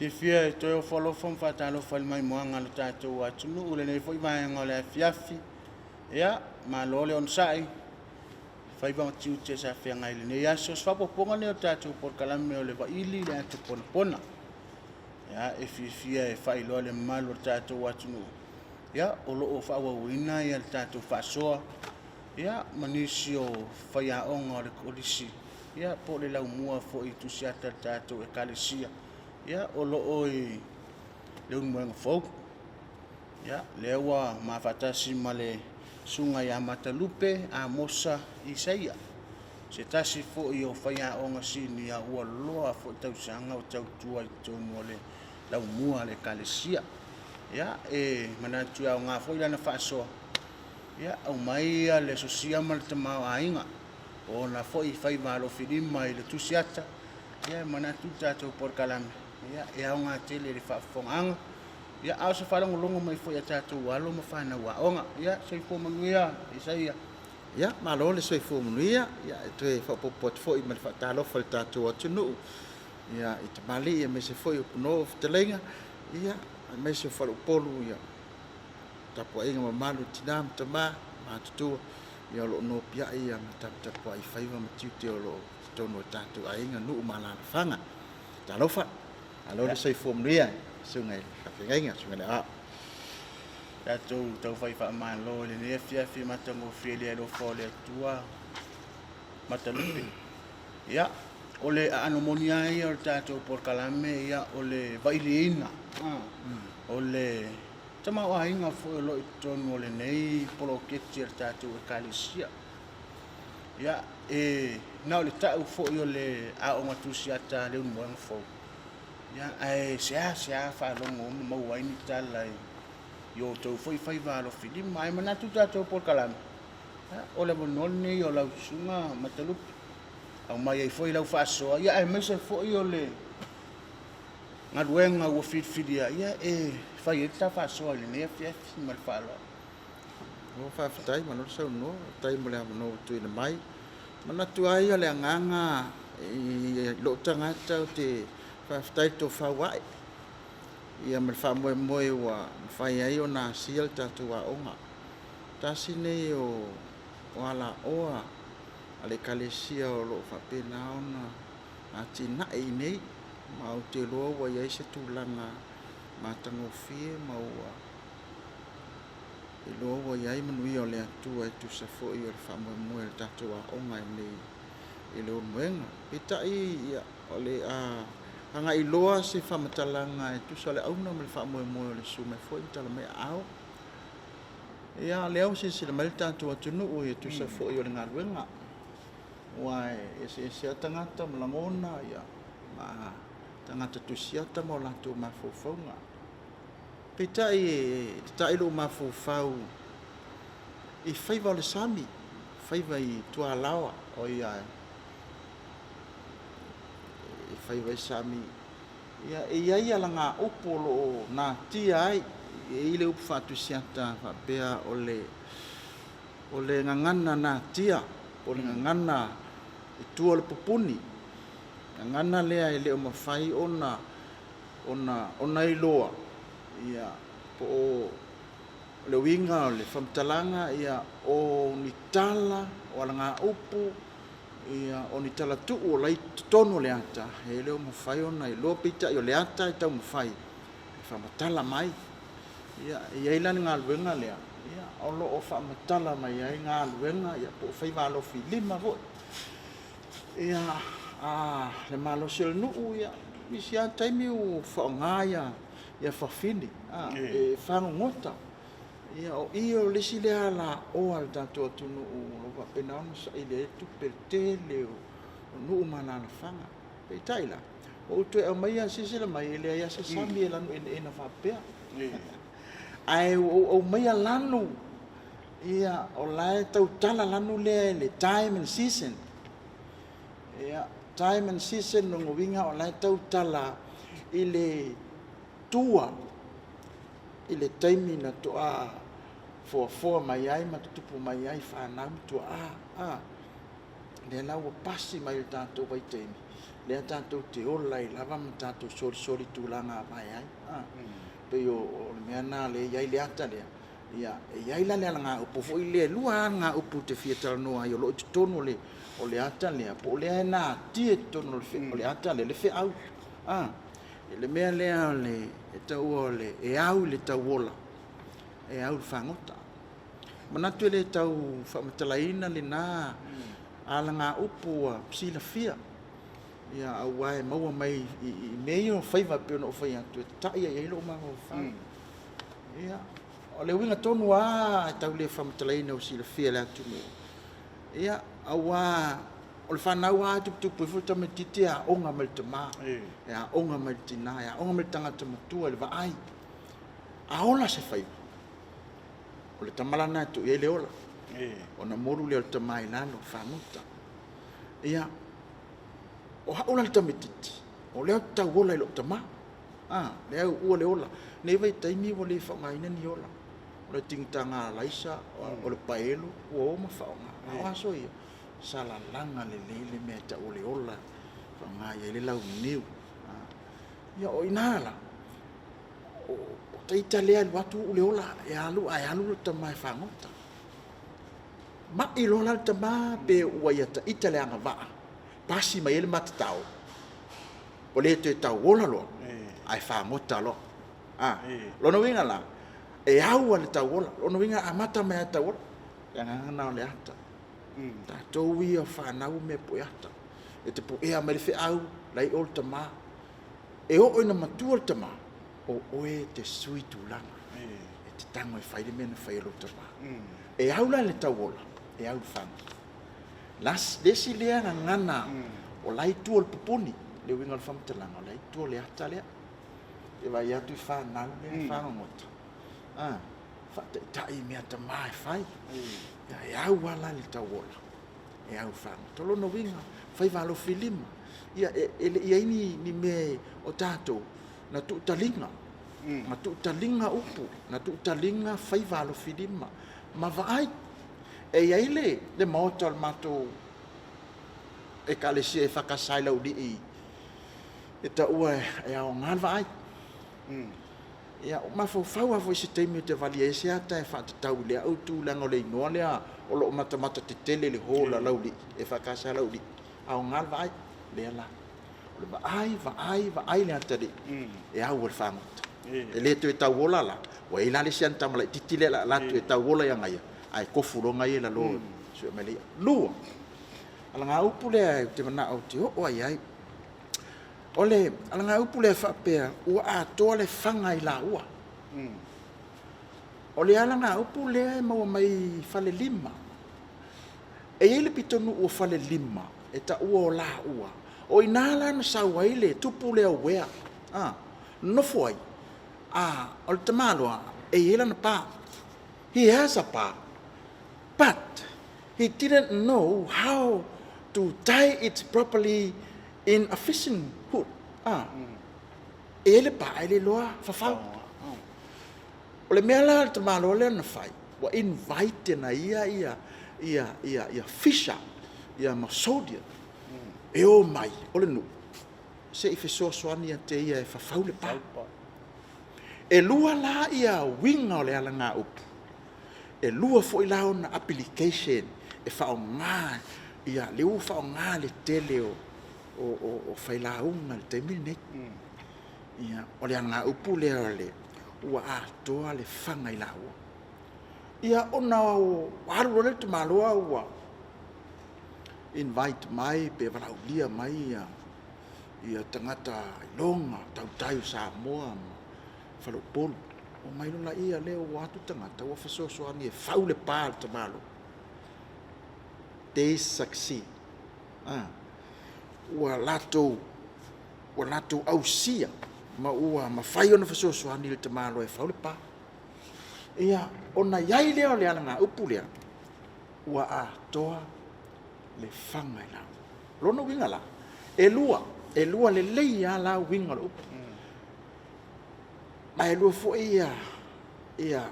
Fiafia e toe ofo alofa ma faatalofa i le maimoaga a lo tatou atunuu i lenei foi vaega o le afiafi. Ia, malo le onosai, faiva ma tiute sa feagai i lenei aso. O se faaopoopoga lenei o le tatou polokalame o le Vaili i le Ata Ponapona. Ia, e fiafia e faailoa i le mamalu o le tatou atunuu, ia, o lo o faaauauina le tatou faasoa ia, ma nisi o faiaoga o le Kolisi, ia, po o le laumua foi i tusiata a le tatou Ekalesia, ia, o lo o i Leulumoega Fou. Ia, lea ua ma faatasi ma le susuga ia Matalupe Amosa Isaia, se tasi foi o faiaoga sinia ua loa foi tausaga o tautua i totonu o le laumua a le Ekalesia. Ia, e manatu e aoga foi lana faasoa, ia, aumai le sosia ma le tamaoaiga o ona foi faiva alofilima i le tusiata. Ia, e manatu le tatou polokalame, ia, e aoga tele i le faafofogaaga, ia, a o se faalogologo mai foi a tatou alo ma fanau aoga. Ia, soifua manuia Isaia. Ia, malo le soifua manuia. Ia, e toe faaopoopo atu foi ma le faatalofa i le tatou atunuu, ia, i tamalii aemaise foi o punaoo o fetalaiga, ia, aemaise o faleupolu, ia, tapuaiga mamalu i tina ma tama matutua, ia, o lo o nopiai ma taputapuai faiva ma tiute o lo o i totonu o tatou aiga, nuu ma alaalafaga. Talofa, malo le soifua manuia i le susuga i le faafeagaiga, le susuga i le Aoao. Tatou taufai faamalo i lenei afiafi matagofie i le alofa o le Atua Matalupe. Ia, o le aano moni lava ia o le tatou polokalame, ia, o le vailiina o le tamaoaiga foi o lo o i totonu o lenei poloketi a le tatou Ekalesia. Ia, e na o le tau foi o le aoga tusiata a Leulumoega Fou, ia, ae seasea faalogo ma maua ai ni tala i outou foi faiva alofilima. Ae manatu le tatou polokalame, ia, o le avanoa lenei o lau susuga Matalupe, aumai ai foi lau faasoa, ia, aemaise foi o le galuega ua filifilia, ia, e fai ai le ta faasoa i lenei afiafi ma le faaaloalo. Malo faafetai, malo le saunoa, faafetai mo le avanoa ua tuuina mai. Manatu lava ia o le agaga i lou tagata ou te faafetai i le tofa ua ae, ia ma le faamoemoe ua mafai ai ona asia le tatou aoga. Tasi lenei o alaoa a le Ekalesia o lo o faapena ona atinae i inei, ma ou te iloa ua i ai se tulaga matagofie ma ua iloa ua i ai manuia o le Atua e tusa foi o le faamoemoe o le tatou aoga i inei i Leulumoega. Peitai, ia, o le a agai loa se faamatalaga e tusa o le auga ma le faamoemoe o le susu mai foi ma tala mai aao. Ia, o lea ua silasila mai le tatou atunuu e tusa foi o le galuega, aua e eseese lava tagata ma lagona, ia, ma tagata tusiata ma o latou mafaufauga. Peitai e tatai lou mafaufau i faiva o le sami, faiva i tualaoa, o ia e faiva i sami. Ia, e i ai alagaupu o lo o natia ai, e i ai le upu faatusiata faapea o le gagana natia, po o le gagana i tua o le pupuni, gagana lea e le o mafai ona iloa, ia, po o le uiga o le faamatalaga, ia, o ni tala, o alagaupu, ia, o ni talatuu o la e i totonu o le ata, e le o mafai ona iloa, peitai o le ata e taumafai e faamatala mai. Ia, e i ai la le galuega lea, ia, o lo o faamatala mai ai galuega, ia, po o faiva alofilima foi. Ia, a le malosi o le nuu, ia, nisi lava taimi ua faaaoga fafine e fagogota. Ia, o i o le isi lea alaoa a le tatou atunuu o lo o faapena ona saili ai le tupe i le tele o nuu ma alaalafaga. Peitai la, ua ou toe aumaia, silasila mai, e leai lava se sami e lanu enaena faapea. Ae ua ou aumaia lanu, ia, o la e tautala lanu lea i le time and season. Ia, time and season, lona uiga o la e tautala i le tua i le taimi na toa foafoa mai ai ma tutupu mai ai fanau ma tuaa. Lea la ua pasi mai le tatou vaitaimi, lea tatou te ola ai lava ma tatou solisoli tulaga avae ai. Pei o le mea lena lea e i ai le ata lea. Ia, e i ai la le alagaupu foi lea, e lua lava alagaupu ou te fia talanoa ai o lo o i totonu o le ata lea, po o lea e natia i totonu o le ata lea, le feau. I le mea lea e taua o le e au i le tauola, e au i le fagota. Manatu e le tau faamatalaina lena alagaupu ua silafia, ia aua e maua mai i mea ia o faiva pei ona ou fai atu e tatai i ai lou mafaufau. Ia, o le uiga tonu lava e tau le faamatalaina ua silafia e le atunuu, ia, aua o le fanau lava e tuputupu ifo le tamaitiiti e aoga mai le tama, e aoga mai le tina, e aoga mai le tagata matua i le vaai. A ola se faiva, o le tama la lena e tuu i ai le ola, ona molu lea o le tama i lalo, fagota. Ia, o au la le tamaitiiti, o lea ou te tau ola i lou tama, lea e uua le ola. I lenei vaitaimi ua le faaaogaina ni ola, o le atigitaga alaisa, o le paelo ua o ma faaaoga. A o aso ia, sa lalaga lelei le mea e tau o le ola e faaaoga i ai le launiu. Ia o i ina la, o ita lea e alu atu uu le ola, e alu ae alu le tama e fagota. Mai loa la le tama pe ua ia ita le agavaa, pasi mai ai le matatao, ua le toe tauola loa, ae fagota loa. Lona uiga la, e au lava i le tauola. Lona uiga e amata mai lava i le tauola. O le agaga lena o le ata. O tatou ia o fanau o mea e pue ata. E te puea mai le feau, la e i o le tama. E oo ina matua le tama, o oe e te sui tulaga. E te tago e fai le mea na fai e lou tama. E au la i le tauola, e au i le fagota. Le isi lea gagana o la e i tua o le pupuni, le uiga o le faamatalaga, o la e i tua o le ata lea. E vaai atu i fanau lea e fagogota, faataitai i mea a tama e fai. E au lava la i le tauola, e au i le fagota. O lona uiga, faiva alofilima. Ia, e le i i ai ni mea o tatou na tuu taliga, na tuu taliga upu, na tuu taliga faiva alofilima ma vaai. E i ai le maota o le matou Ekalesia EFKS i Laulii e taua e aoga le vaai. Ia, ua mafaufau lava foi i se taimi ou te valia ai se ata e faatatau i le au tulaga o le igoa lea o lo o matamata tetele i le hall a Laulii, EFKS Laulii, aoga le vaai. Lea la, o le vaai, vaai, vaai le atalii e au i le fagota. E le toe tauola la, ua i ai la le isi ana tama laitiiti lea o le a alu atu e tauola ia gaia, ae tofu loa gaia i lalo e sue mai le i'a. Lua, alagaupu lea ou te manao ou te oo lava i ai, o le alagaupu lea faapea, ua atoa le faga i laua. O le alagaupu lea e maua mai i Falelima. E i ai le pitonuu o Falelima e taua o Laua. O i ina la na sau ai le tupu lea o Uea, nonofo ai, a o le tamaloa e i ai lana pa. He has a pa, but he didn't know how to tie it properly in a fishing hook. E i ai le pa ae le iloa fafau. O le mea la a le tamaloa lea na fai, ua invite na ia ia fisher ia ma soldier e o mai o le nuu se i fesoasoani ia te ia e fafau le pa. E lua la ia uiga o le alagaupu, e lua foi la ona application e faaaoga ia lea ua faaaoga le tele o failauga i le taimi lenei. Ia, o le alagaupu lea o le ua atoa le faga i laua. Ia, ona ua alu loa lea i le tamaloa ua invite mai pe valaaulia mai ia tagata iloga, tautai o Samoa ma faleupolu. Omai loa laia lea ua o atu tagata ua fesoasoani e fau le pa a le tamaloa. They succeed. Ua latou ausia ma ua mafai ona fesoasoani i le tamaloa e fau le pa. Ia, ona i ai lea o le alagaupu lea, ua atoa le faga i laua. O lona uiga la, e lua, e lua lelei lava la uiga o le upu. Ma e lua foi ia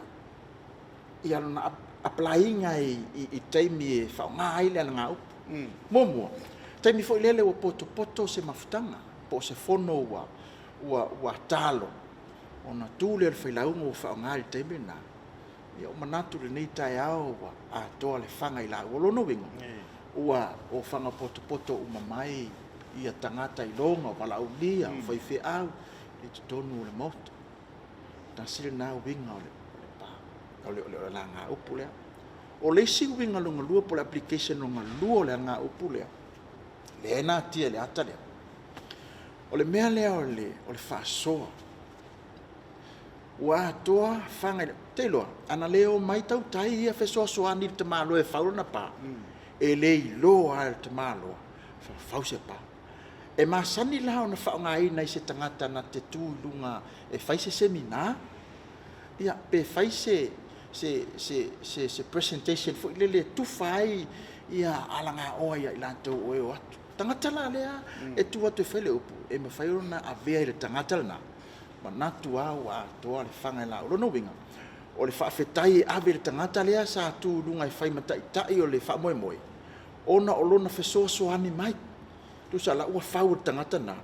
lona apply ina i taimi e faaaoga ai le alagaupu. Muamua, taimi foi lele ua potopoto se mafutaga po o se fono ua talo, ona tu lea o le failauga ua faaaoga i le taimi lena. Ia, ua manatu i lenei taeao ua atoa le faga i laua. O lona uiga, ua ofaga potopoto uma mai ia tagata iloga o valaaulia, o faifeau i totonu o le Maota. Tasi lena uiga o le pa, o le alagaupu lea. O le isi uiga lona lua po o le application lona lua o le alagaupu lea, lea e natia i le ata lea, o le mea lea o le faasoa. Ua atoa faga i le... Ou te iloa, ana le omai tautai ia fesoasoani i le tamaloa e fau lana pa, e le iloa lava e le tamaloa e fau se pa. E masani la ona faaaogaina i se tagata na te tu i luga e fai se semina, ia, pe fai se presentation foi lele e tufa ai alagaoa ia i latou o e o atu. Tagata la lea e tu atu e fai le upu, e mafai ona avea i le tagata lena, manatu lava ua atoa le faga i laua. O lona uiga, o le faafetai e ave i le tagata lea sa tu i luga e fai ma taitai o le faamoemoe, ona o lona fesoasoani mai. Tusa la ua fau e le tagata lena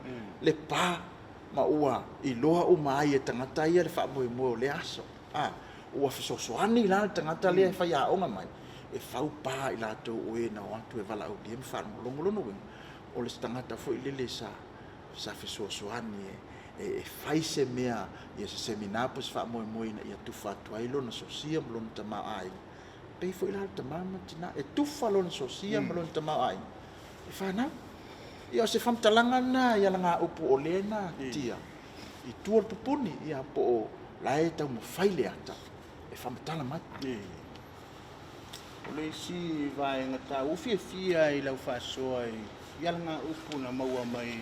le pa ma ua iloa uma ai e tagata ia le faamoemoe o lea aso. Ua fesoasoani la le tagata lea e faiaoga mai e fau pa i latou o e na o atu e valaaulia ma faalogologo. O lona uiga, o le tagata foi lele sa fesoasoani e fai se mea, ia se semina po o se faamoemoe ina ia tufa atu ai lona sosia ma lona tamaoaiga. E pei foi la o le tama ma le tina, e tufa lona sosia ma lona tamaoaiga i fanau. Ia o se faamatalaga lena i alagaupu o lea e natia i tua o le pupuni, ia po o la e taumafai le ata e faamatala mai. O le isi vaega taua, ua fiafia i lau faasoa i alagaupu na maua mai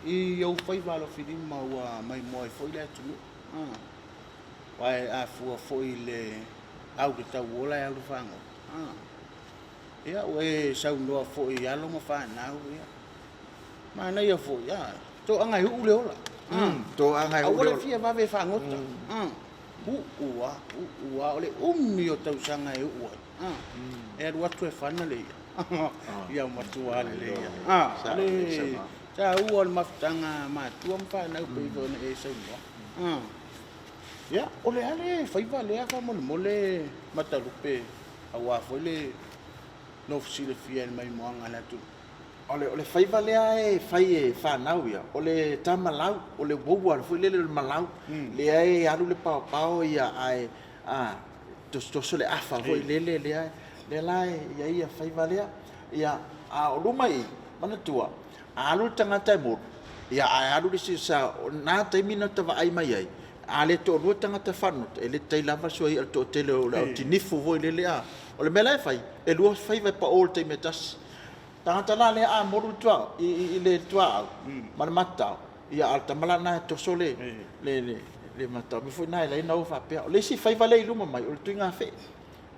i ou faiva alofilima ua maimoa ai foi le atunuu. Aua a fua foi i le au i le tauola e au i le fagota. Ia, ua e saunoa foi i alo ma fanau, ia, manaia foi, toaga e uu le ola. Toaga e uu le Aua ola. le fia vave e fagota. Uu lava, uu lava. O le umi o tausaga e uu ai, e alu atu e fana le i'a, ia matua lelei lava. O le taua o le mafutaga a matua ma fanau pei foi ona e saunoa. Ia, o le a le faiva lea faamolemole Matalupe aua foi le nofo silafia i le maimoaga a le atunuu? O le faiva lea e fai e fanau ia, o le tamalau, o le uoua foi lele o le malau, lea e alu le paopao ia ae tosotoso le afa foi lele lea, lea la e i ai faiva lea. Ia, a o luma i i, manatua, a alu le tagata e molu, ia ae alu le isi, o lena taimi na ta vaai mai ai, a le toalua tagata fagota, e le tai lava le soia o le toatele o le au tinifu foi lele a. O le mea la e fai, e lua faiva e pao i le taimi e tasi. Tagata la lea a molu i le tuaau ma le matatao, ia a o le tama la lena e toso le matatao. O le mea foi lena e ala ai ona o faapea. O le isi faiva lea e i luma mai, o le tuiga fee.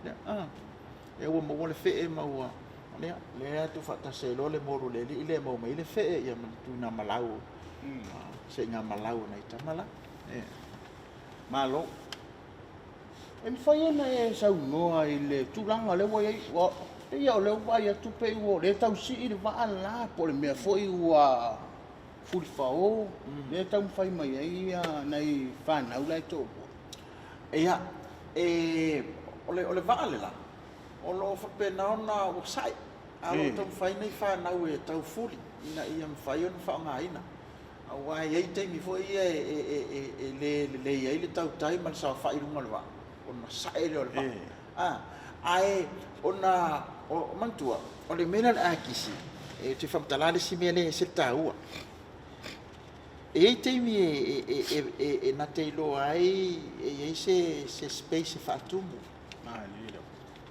Lea ua maua le fee ma ua, lea e tuufaatasi ai loa le molu a le alii lea e maua mai ai le fee ma le tuiga malau, seiga malau a nai tama la. Malo. E mafai ona e saunoa i le tulaga lea ua i ai, ua pei o lea ua vaai atu pei ua le tau sii le vaa la, po o le mea foi ua fulifao, lea e taumafai mai ai nai fanau la e toalua. Ia, o le vaa le la, o lo o faapena ona ua sae, ae o lo o taumafai nai fanau e taufuli ina ia mafai ona faaaogaina. Aua e i ai taimi foi ia e le lelei ai le tautai ma le saofai i luga o le vaa, ona sae lea o le vaa. Ae ona, manatua, o le mea lea o le akisi, ou te faamatala le isi mea lea e ese le taua. E i ai taimi e na te iloa ai e i ai se space e faatumu.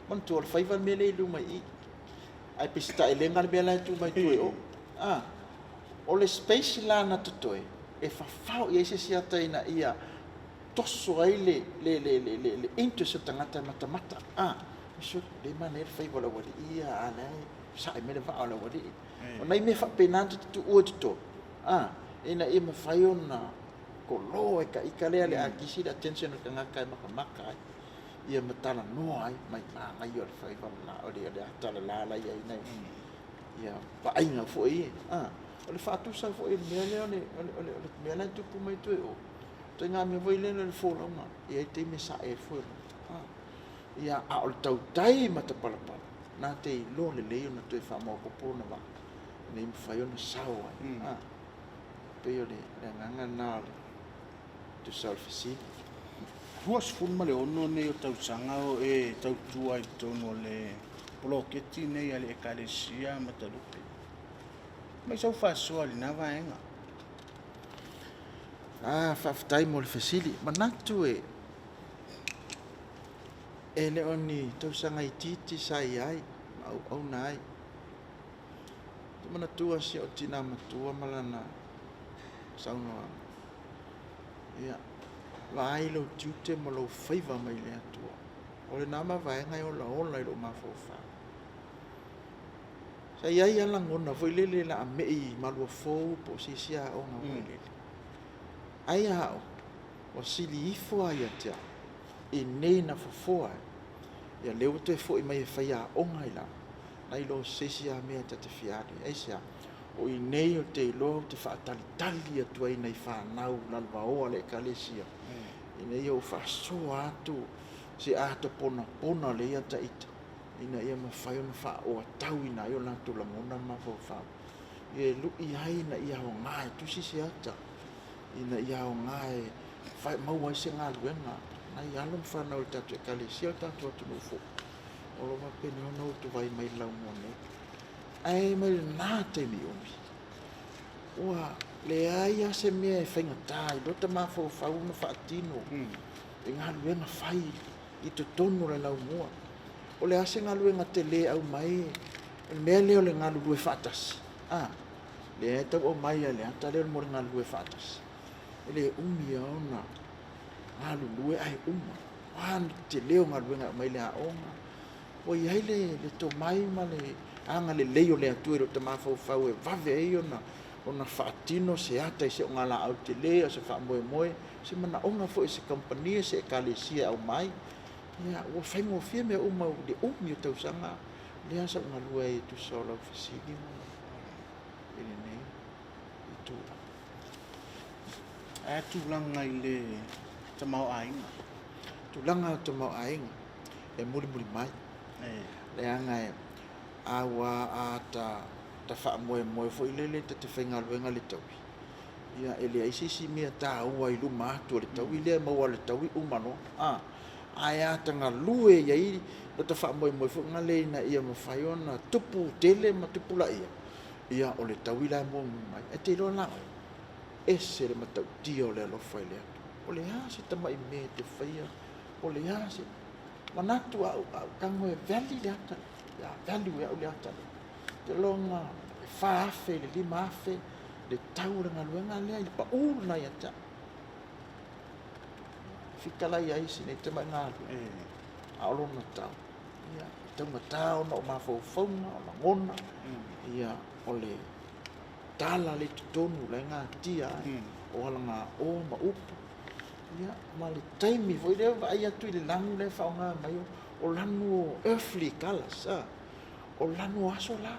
Manatua, o le faiva le mea lea i luma i i, ae pei se taelega le mea la e tu mai tua i o. O le space la na totoe, e fafao i ai se isi ata ina ia toso ai le interest o le tagata e matamata. Sole, manaia le faiva o le aualii ia, a la e sae mai le vaa o le aualii. O nai mea faapena na te tuua i totonu, ina ia mafai ona kolo e ka ika lea le akisi le attention o le tagata e matamata ai. ia ma talanoa ai mai manaia o le faiva le la, o le ata le la la i ai nai ia vaaiga foi ia. A, o le faatusa foi i le mea lea o le, o le, o le, o le mea la e tupu mai toe o, ituaiga mea foi lea o le folauga, e i ai taimi e sae ai foi. A, ia, a o le tautai matapalapala, na te iloa lelei ona toe faamaopoopo lona vaa, ina ia mafai ona sao ai. A, pei o le agaga lena o le tusa o le fesili. 26 nei o tausaga o e tautua i totonu o le poloketi nei a le Ekalesia Matalupe. Mai sau faasoa i lena vaega. Ah, faafetai mo le fesili. Manatu e e le o ni tausaga itiiti sa i ai ma auauna ai. Ou te manatua si ou tina matua ma lana saunoaga, ia, vaai lou tiute ma lou faiva mai le Atua. O lena mavaega e olaola i lou mafaufau. Sa i ai lava lagona foi lele o le a mei i Maluafou po o se isi aoga foi lele. Ae a au, ua sili ifo lava ia te au i inei na fofoa ai, ia lea ua toe foi mai e faiaoga i lalo, nai lo se isi lava mea ta te fia alu ai. Aisea? O i nei ou te iloa ou te faatalitali atu ai i nai fanau lalovaoa a le Ekalesia, ina ia ou faasoa atu se ata ponapona lea ia te ita, ina ia mafai ona faaoatauina ai o latou lagona ma mafaufau, e lui ai ina ia aoga e tusi se ata, ina ia aoga e maua ai se galuega a nai alo ma fanau a le tatou Ekalesia, o le tatou atunuu foi, o lo o faapena ona utuvai mai i le laumua nei. Ae mai lena taimi umi, ua leai lava se mea e faigata i lota mafaufau ona faatino i galuega fai i totonu o le laumua. O le a se galuega tele e aumai, o le mea lea o le galulue faatasi, a, lea e tau aumai lava i le ata lea mo le galulue faatasi. E le umi lava ona galulue ae uma. O a le tele o galuega e aumai i le aoga, ua i ai le tomai ma le agalelei o le Atua i lota mafaufau e vave ai ona faatino se ata i se ogalaau tele, o se faamoemoe, se manaoga foi o se kamupani, o se ekalesia e aumai. Ia, ua faigofie mea uma i le umi o tausaga lea sa ou galue ai e tusa o lau fesili i lenei itula. Ae a tulaga i le tamaoaiga? Tulaga o le tamaoaiga e mulimuli mai, leaga e a ua a ta faamoemoe foi lele ta te faigaluega i le taui, ia e leai se isi mea taua i luma atu o le taui lea e maua e le taui uma loa. A, ae a ta galue i ai lo ta faamoemoe foi lea ina ia mafai ona tupu tele ma tupu laia, ia o le taui la e muamua mai. Ae te iloa la oe, ese le matautia o le alofa i le Atua. O le a se tamai mea e te faia, o le a se manatu a ou tago e vali le ata lea, a value e au le ata lea. Ou te iloa e $4,000 i le $5,000 le tau o le galuega lea i le pau lena ia te au. E fitalai ai si nei tamai galuega, a o lona tau, ia, e taugata ona o mafaufauga, o lagona, ia, o le tala lea i totonu la e gatia ai, o alagaoa ma upu, ia, ma le taimi foi lea e vaai atu i le lanu lea e faaaoga mai, o lanu o earthly colours, a, o lanu o aso la,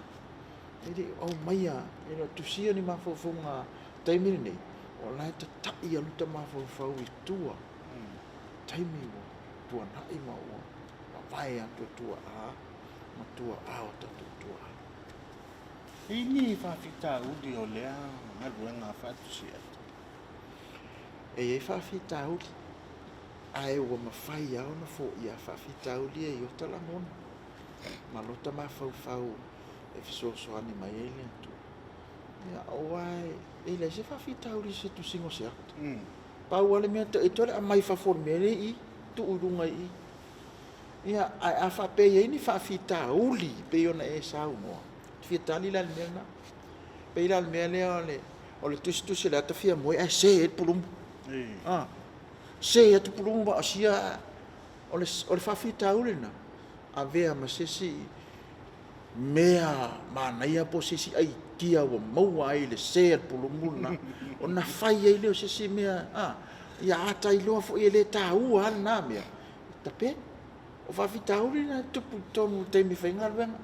e le o aumaia, e le o tusia ni mafaufauga taimi lenei, o la e tata'i lota mafaufau i tua, taimi ua tuanai ma ua mavae atu e tuaa ma tuaa o tatou tuaa. E i ni faafitauli o lea galuega faatusi atu? E i ai faafitauli, ae ua mafai lava ona foia faafitauli ia i ota lagona ma lota mafaufau e fesoasoani mai ai le Atua. Ia, aua e leai se faafitauli i se tusiga o se ata. Pau lava le mea, e toe aumai i fafo o le mea lea e i i, tuu i luga i i. Ia, ae a faapea e i ai ni faafitauli pei ona e saunoa, e fia tali la i le mea lena. E pei la o le mea lea o le tusitusi o le ata fia moe ae se ai le pulumu. Se atu pulumu ma sia, o le faafitauli lena, avea ma se isi mea manaia po o se isi aitia ua maua ai i le se a le pulumu lena, ona fai ai lea o se isi mea, ia a ta iloa foi e le taua lava lena mea, tape. O faafitauli na e tupu i totonu i le taimi e fai ai galuega.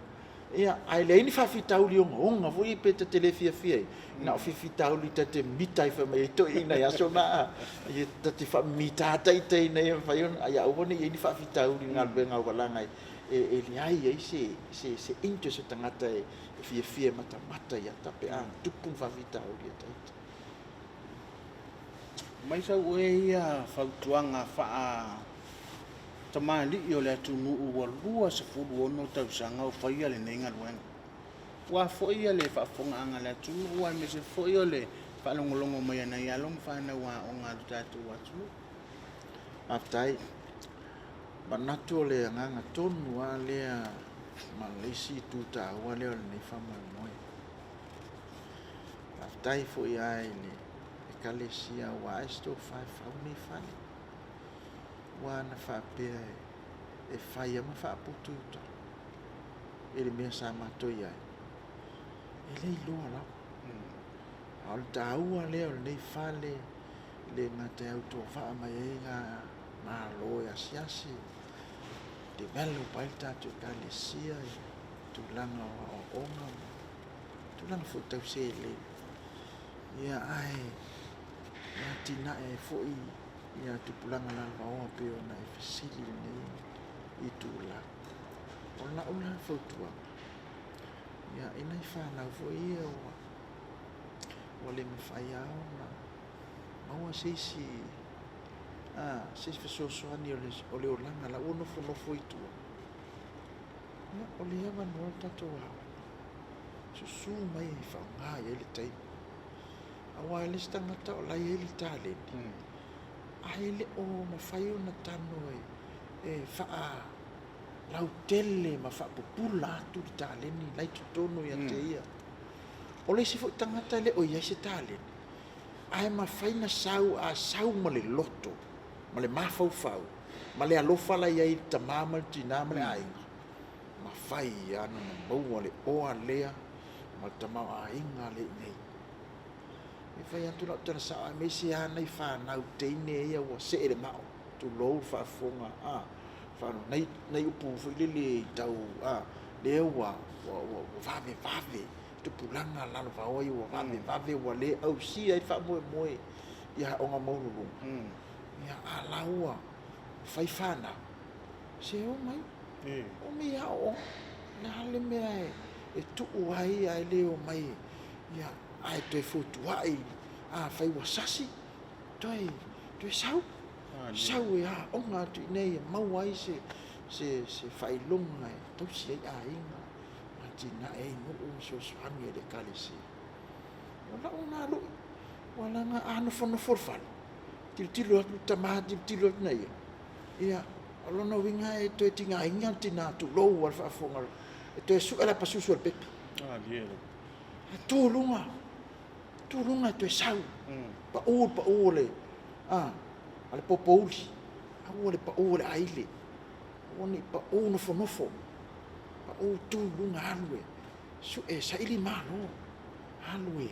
Ia, ae leai ni faafitauli ogaoga foi ia pe ta te le fiafia ai, na o fifitauli ta te mita ai fai mai ai toeaiina i aso na, ia ta te faamimita ita ina ia mafai ona, ia aua ne i i ai ni faafitauli i galuega aua leaga e leai ai se interest o tagata e fiafia e matamata i ata pe a tupu ni faafitauli a ita. Aumai sau oe ia fautuaga faa tamalii o le atunuu ua 26 tausaga o faia lenei galuega. Ua foi le faafofogaaga a le atunuu aemaise foi o le faalogologo mai a nai alo ma fanau aoga a lo tatou atunuu. Faafetai. Manatu o le agaga tonu lava lea ma le isi itu taua lea o lenei faamoemoe. Faafetai foi lava i le Ekalesia ua ae se tofa e fau lenei fale. Aua ana faapea e fai lava ma faaputu i uta i le mea sa matou i ai, e le iloa lava. A o le taua lea o lenei fale, e le gata e autovaa mai ai Malo e asiasi, develop ai le tatou Ekalesia i tulaga o aoaoga ma tulaga foi tau seleni, ia ae atinae ai foi tupulaga lalovaoa pei ona e fesili i lenei itula. O lau la fautuaga, i nai fanau foi ia ua le mafai lava ona maua se isi fesoasoani o le olaga o la e ua nofonofo i tua, ia, o lea e avanoa le tatou aoga, susu mai e faaaoga i ai le taimi. Aua e le isi tagata o la e i ai le taleni, ae le o mafai ona tago e faalautele ma faapupula atu le taleni la e i totonu ia te ia. O le isi foi tagata e le o i ai se taleni, ae mafai ona sau, a sau ma le loto ma le mafaufau ma le alofa la e i ai i le tama ma le tina ma le aiga, e mafai lava ona maua le oa lea ma le tamaoaiga lea e i inei. E fai atu lau tala sao, aemaise lava nai fanau teine ia ua see le mao, tulou le faafofoga, nai upu foi lele tau, lea ua vavevave tupulaga lalovaoa ia ua vavevave ua le ausia ai le faamoemoe i aoga maualuluga. Ia, a o la ua fai fanau, se omai, omai e aooga. O le a le mea e tuu ai ae le omai ae toe fotuai, afai ua sasi, toe sau, sau e aoga atu i inei e maua ai se faailoga e tausi ai aiga ma atinae ai nuu ma fesoasoani ai i le Ekalesia. O lau lena lui, aua leaga a nofonofo i le fale, tilotilo atu le tama tilotilo atu ia, ia o lona uiga e toe tigaina le tina, tulou lava le faafofoga, e toe sue le apasusu o le pepe. Ae tu i luga, tu i luga e toe sau, pau le pau a le popouli, aua le pau o le aile, aua ne i pau nofonofo, pau tu i luga alu e sue, saili malo, alu e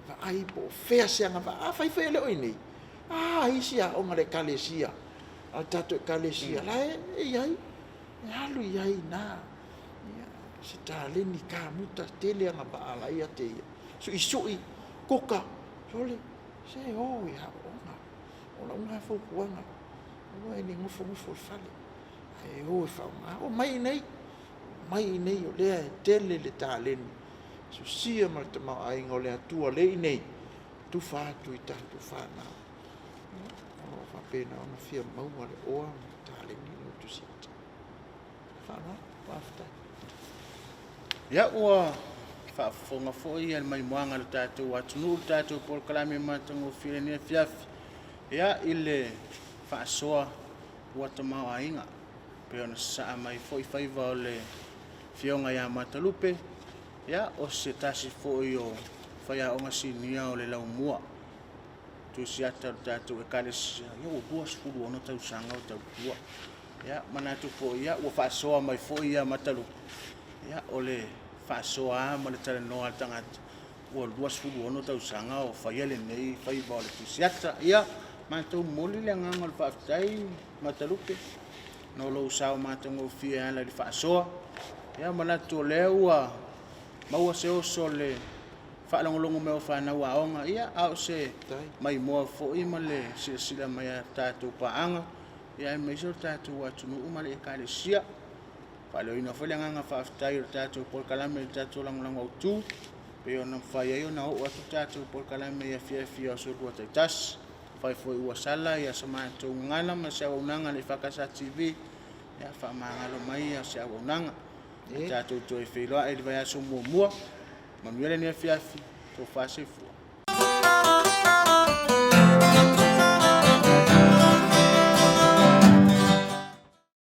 vaai po o fea se agavaa. Afai foi e le o i inei, a isi aoga a le Ekalesia, a le tatou Ekalesia, o la e i ai, e alu i ai i ina, se taleni kamuta, tele agavaa la e ia te ia, suisui, kuka, sole, se o e aooga. O lau lena fautuaga, aua le nofonofo i le fale, ae o e faaaoga. Omai i inei, omai i inei o lea e tele le taleni, sosia ma le tamaoaiga o le Atua o lea e i inei, e tufa atu i tatou fanau. O lo o faapena ona fia maua le oa ma le taleni o le Loto Saofa. Faaaloalo, faafetai. Ia, ua faafofoga foi le maimoaga a le tatou atunuu i le tatou polokalame matagofie i lenei afiafi, ia, i le faasoa ua tamaoaiga, pei ona sasaa mai foi faiva o le Afioga ia Matalupe, ia, o se tasi foi o faiaoga sinia o le laumua tusiata o le tatou Ekalesia, ia ua 26 tausaga o tautua. Ia, manatu foi, ia, ua faasoa mai foi ia Matalupe, ia, o le faasoa lava ma le talanoa a le tagata, ua 26 tausaga o faia lenei faiva o le tusiata. Ia, matou momoli le agaga o le faafetai Matalupe. Ona o lou sao matagofie e ala i le faasoa. Ia manatu o lea ua maua se oso o le faalogologo mai o fanau aoga, ia a o se maimoa foi ma le silasila mai a tatou paaga, ia aemaise o le tatou atunuu ma le Ekalesia. Faaleoina foi le agaga faafetai o le tatou polokalame i le tatou lagolago autu, pei ona mafai ai ona oo atu le tatou polokalame i afiafi o aso Lua taitasi. Afai foi ua sala sa matou gagana ma se auaunaga a le EFKS TV, ia faamagalo mai se auaunaga. E tatou toe feiloai i le vaiaso muamua. Manuia lenei afiafi, tofa soifua.